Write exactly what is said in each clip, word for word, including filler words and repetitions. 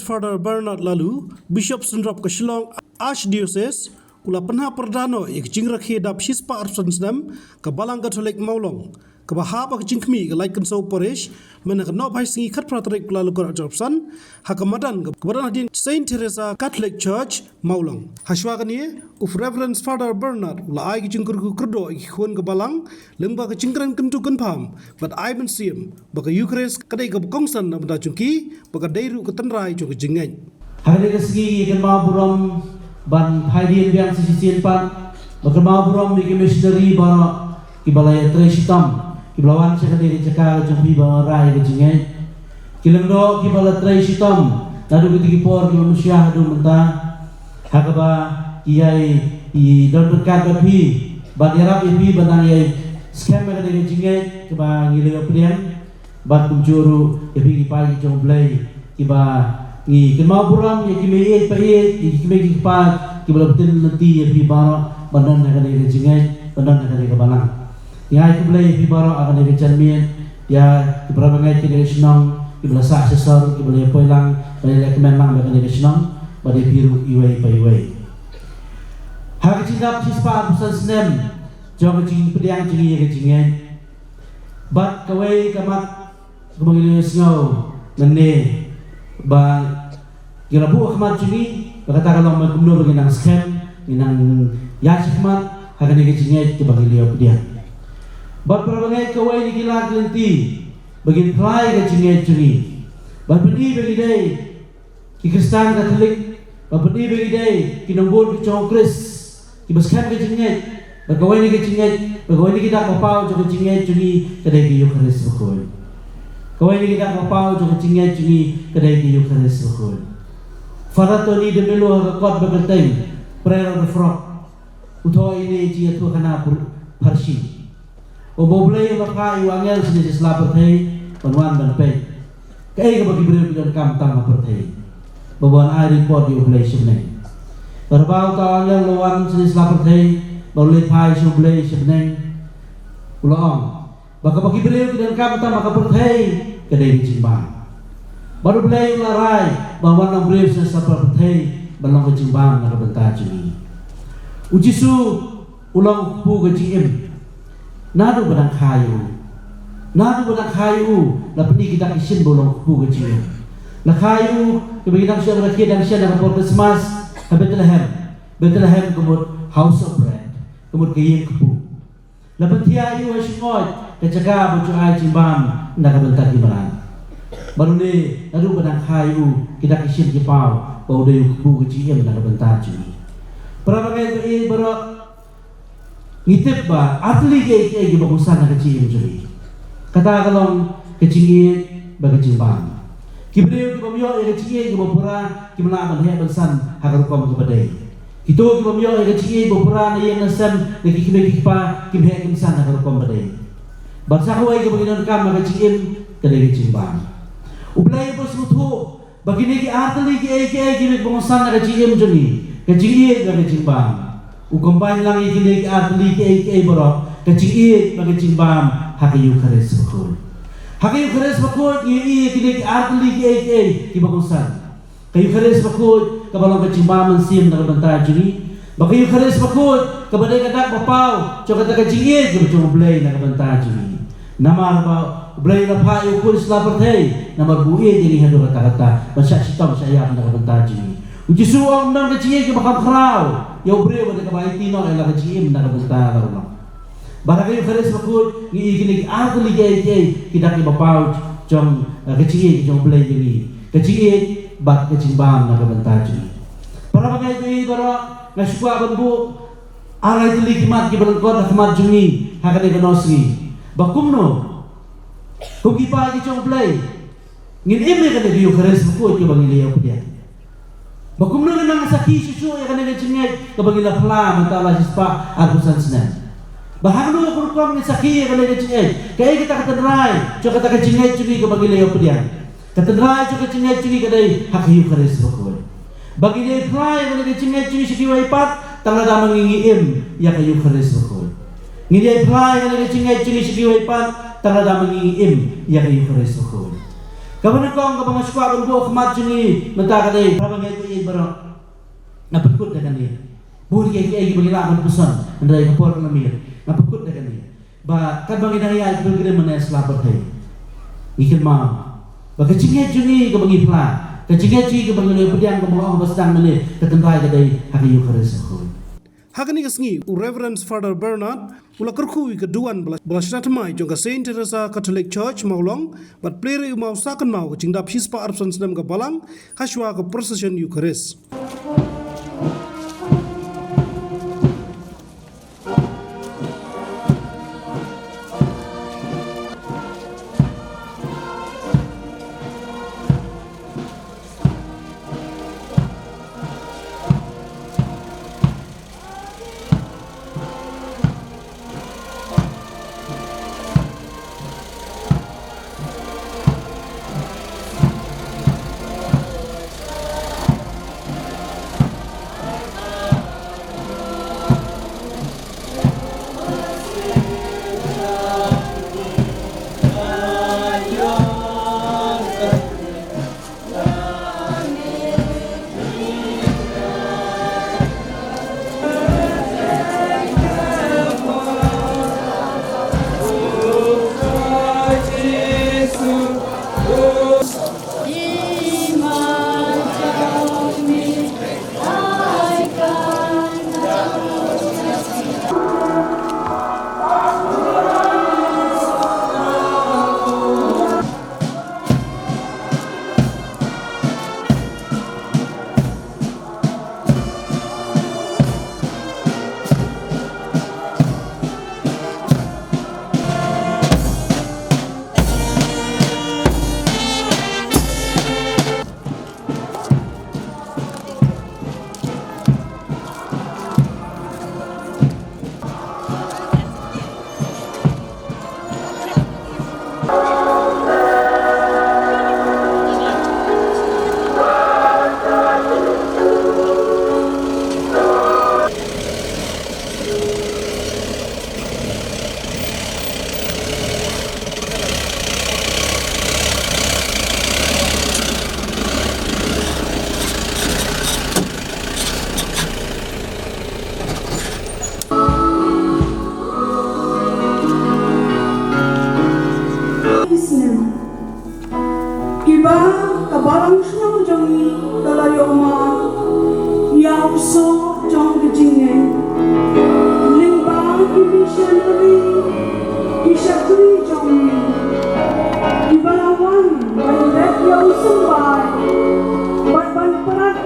Father Bernard Laloo, Bishop Synrop ka Shillong Archdiocese, u la pynhap pyrda noh ïa ka jingrakhe dap shispah arphew san snem ka Balang Katholik Mawlong, kaba hap ha ka jingkhmih ka Laitkynsew Parish, mynta ka nohphai sngi khatphra tarik Kyllalyngkot arphew san, ha ka madan kaba don hadien Saint Teresa Catholic Church, Mawlong. Hashwa kane, u Reverend Father Bernard u la ai ka jingkyrkhu kyrdoh ïa ki khun ka Balang, lyngba ka jingkren kyntu kynpham bad ai mynsiem ba ka Eucharist ka dei kaba kongsan na bynta jong ki, ba ka dei ruh ka tynrai jong ka jingngeit. Ha kane ka sngi ngi kynmaw burom ban phai dien biang sa shisien pat, ba kynmaw burom ïa ki missionary baroh kiba la ïatrei shitom, kiba la wan sha kane ka jaka ka jong phi ban wanrah ïa ka jingngeit. Ki lyngdoh kiba la trei shitom naduh kito ki por kiba mynshwa haduh mynta, ha kaba ki ïai, i don ryngkat bad phi, bad ïarap ïa phi ban nang ïai skhem ïa kane ka jingngeit kaba ngi la ïoh pdiang. Bad kumjuh ruh ïa phi ki paid ki jong U Blei kiba ngi kynmaw burom, ïa ki mei ïeit pa ïeit, ïa ki kmie ki kpa kiba la btin lynti ïa phi baroh ban don ha kane ka jingngeit, ban don ha kane ka balang. Ngi ai khublei ïa phi baroh ha kane ka janmiet, ïa ki para bangeit kane ka shnong kiba la sah shisha, kiba la ïa poi lang, ba la ïa kmen lang bad kane ka shnong, bad ïa phi ruh iwei pa iwei. Ha ka jingdap shispah arphew san snem jong ka jingpdiang jong ngi ïa ka jingngeit, bad kawei ka mat kaba ngi la ïohsngew mynne, ba ngi la buh ha khmat jong ngi, ba kata ka long ba kumno ba ngi nang skhem, ngi nang ïaid shakhmat ha kane ka jingngeit kaba ngi la ïoh pdiang. Bad para bangeit, kawei na ki lad ki lynti ba ngin phla ïa ka jingngeit jong ngi, ban pyni ba ngi dei ki Khristan Katholik, ban pyni ba ngi dei ki nongbud ki jong U Khrist kiba skhem ka jingngeit, ba kawei na ka jingngeit, ba kawei na ki dak ba paw jong ka jingngeit jong ngi ka dei ka Eucharist bakhuid. Kawei na ki dak ba paw jong ka jingngeit jong ngi ka dei ka Eucharist bakhuid. Father Tony de Mello ha ka kot ba kyrteng Prayer of the Frog, u thoh ïa kane ka jingïathuhkhana pharshi. Uba U Blei u la phah ïa u angel shane sha sla pyrthei ban wan ban peit kaei kaba ki briew ki donkam tam ha pyrthei, ba wan ai report ïa U Blei sha bneng. Bad haba uta u angel u la wan shane sha sla pyrthei, bad u la phah ïa U Blei sha bneng, u la ong ba kaba ki briew ki donkam tam ha ka pyrthei ka dei ka jingbam. Bad U Blei u la rai ba wan long briew sha sla pyrthei ban long ka jingbam na ka bynta jong ngi. U Jisu u long u kpu ka jingim. Naduh ba dang kha ïa u, naduh ba dang kha ïa u, la pyni ki dak ki shin ba u long u kpu ka jingim. La kha ïa u, kiba ngi dang shu rakhe dang shen ha ka por Christmas, ha Bethlehem. Bethlehem ka mut house of bread, ka mut ka ïing kpu. La pynthiah ïa u ha shyngoid, ka jaka ba ju ai jingbam na ka bynta ki mrad. Bad une, naduh ba dang kha ïa u, ki dak ki shin ki paw ba u dei u kpu ka jingim na ka bynta jong ngi. Para bangeit ba ïeit baroh, ngi tip ba ar tylli kiei kiei kiba kongsan ha ka jingim jong ngi. Kata ka long ka jingïeit bad ka jingbam. Ki briew ki bym ïoh ïa ka jingïeit kaba pura kim lah ban heh ban san ha ka rukom kaba dei. Kito ki bym ïoh ïa ka jingïeit ba pura na ïing na sem, na ki kmie ki kpa, kim heh kim san ha ka rukom ba dei. Bad sa kawei kaba ngi donkam ha ka jingim ka dei ka jingbam. U Blei u sngewthuh ba kine ki ar tylli kiei kiei kiba kongsan ha ka jingim jong ngi, ka jingïeit bad ka jingbam. U combine lang ïa kine ki ar tylli kiei kiei baroh, ka jingïeit bad ka jingbam, ha ka Eucharist bakhuid. Ha ka Eucharist bakhuid ngi ïohi ïa kine ki ar tylli kiei kiei kiba kongsan. Ka Eucharist bakhuid kaba long ka jingbam mynsiem na ka bynta jong ngi. Bad ka Eucharist bakhuid kaba dei ka dak ba paw jong kata ka jingïeit kaba jong U Blei na ka bynta jong ngi. Namar ba U Blei u la phah ïa u khun sha sla pyrthei, namar ba u ïeit ïa ngi haduh katta katta, ban shah shitom shah ïap na ka bynta jong ngi. U Jisu u ong, ym don ka jingïeit kaba kham khraw ïa u briew bad kaba aiti noh ïa la ka jingim na ka bynta la u long. Bad ha ka Eucharist bakhuid ngi ïohi kine ki ar tylli kiei kiei ki dak kiba paw jong, eh, ka jingïeit jong U Blei ïa ngi. Ka jingïeit bad ka jingbam na ka bynta jong ngi. Para bangeit baroh, nga shu kwah ban buh ar lai tylli ki mat kiba lyngkot ha khmat jong ngi ha kane ka nongsngi. Ba kumno, kum ki paid ki jong U Blei, ngin im ïa kane ka Eucharist bakhuid kaba ngi la ïoh pdiang. Ba kumno ngin nang sakhi shuh shuh ïa kane ka jingngeit kaba ngi la phla mynta la shispah arphew san snem. Ba hangno ka rukom ngin sakhi ïa kane ka jingngeit, kaei kata ka tynrai jong kata ka jingngeit jong ngi kaba ngi la ïoh pdiang. Ka tynrai jong ka jingngeit jong ngi ka dei ha ka Eucharist bakhuid. Ba ngin ïa phla ïa kane ka jingngeit jong ngi sha kiwei pat, tang lada ma ngi ngi im ïa ka Eucharist bakhuid. Ngin ïa phla ïa kane ka jingngeit jong ngi sha kiwei pat, tang lada ma ngi ngi im ïa ka Eucharist bakhuid. Kaba nyngkong kaba nga sngewbha ban buh khmat jong ngi mynta ka dei, para bangeit baroh, nga pynkut da kane. Bun kiei kiei kiba ngi lah ban pynsan, hynrei ka por ka la miet. Nga pynkut da kane. Ba katba ngi dang ïaid pilgrim mynne sla pyrthei, ngi kynmaw ba ka jingngeit jong ngi kaba ngi phla, ka jingngeit jong ngi kaba ngi la pdiang, kaba nga ong ba sdang mynne, ka tynrai ka dei ha ka Eukharist ha khuid. Ha kane ka sngi, u Reverend Father Bernard u la kyrkhu ïa ka duwan ba la, ba la shna thymmai jong ka Saint Teresa Catholic Church Mawlong, bad plie ïa u maw sah kynmaw ka jingdap shispah arphew san snem ka balang, ha shuwa ka procession Eucharist. Kiba ka balang shnong jong ngi ka la ïoh ma ïa u soh jong ka jingngeit. Lyngba ki missionary, ki shakri jong ngi, kiba la wan ban beh ïa u symbai bad ban prat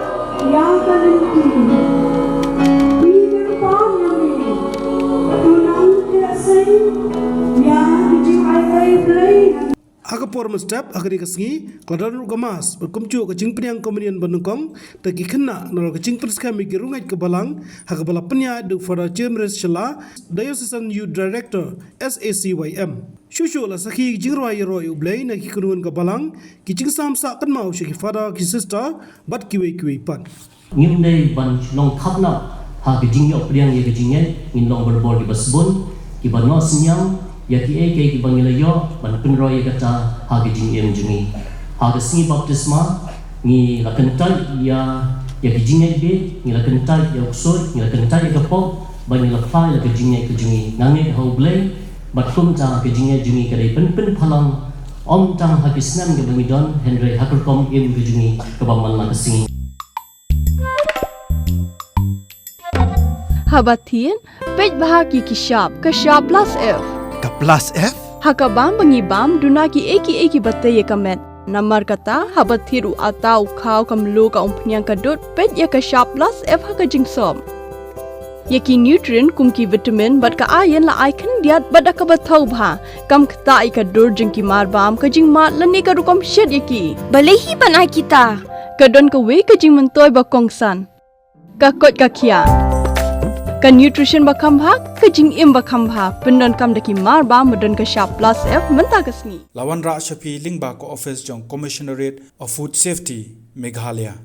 ïa ka lynti. Ki kyrpad ïa ngi, to nang ïa seng ïa ki jingai rei Blei. Ha ka por mynstep ha kane ka sngi ka la don ruh ka mass bad kumjuh ka jingpdiang communion ba nyngkong da ki khynnah, nalor ka jingpynskhem ïa ki riewngeit ka balang, ha kaba la pynïaid da u Father James Shylla, Diocesan Youth Director, S A C Y M. Shuh shuh la sakhi jingrwai ïaroh ïa U Blei na ki khun ka balang, ki jingsam sah kynmaw sha ki father, ki sister bad kiwei kiwei pat. Ngim dei ban long khapnap ha ka jingïoh pdiang ïa ka jingngeit, ngin long barabor kiba sbun, kiba noh synñiang ïa kiei kiei kiba ngi la ïoh, ban pynroi ïa kata ha ka jingim jong ngi. Ha ka sngi baptisma ngi la kyntait ïa, ïa ka jingngeit bieit, ngi la kyntait ïa u ksuid, ngi la kyntait ïa ka pop, bad ngi la phla ïa ka jingngeit ka jong ngi. Nga ngeit ha U Blei, bad kumta ka jingngeit jong ngi ka dei pynpynphalang, ym tang ha ki snem kiba ngi don, hynrei ha ka rukom im ka jong ngi kaba man la ka sngi. Haba thied, peit bha ïa ki shap, ka shap plus F. Ka plus F? Ha ka bam ba ngi bam, duna kiei kiei kiba tei ïa ka met. Namar kata, haba thied u atta, u khaw, ka mluh, ka umphniang, ka dud, peit ïa ka shap plus F ha ka jingsop. Ïa ki nutrient kum ki vitamin bad ka iron la ai khyndiat bad da kaba thaw bha. Kam ktah ïa ka dur jong ki marbam, ka jingmad lane ka rukom shet ïa ki. Balei hi ban ai kita? Ka don kawei ka jingmyntoi ba kongsan. Ka koit ka khiah. Ka nutrition ba kham bha, ka jingim ba kham bha. Pyndonkam da ki marbam ba don ka shap plus F mynta ka sngi. La wanrah sha phi lyngba ka office jong Commissionerate of Food Safety, Meghalaya.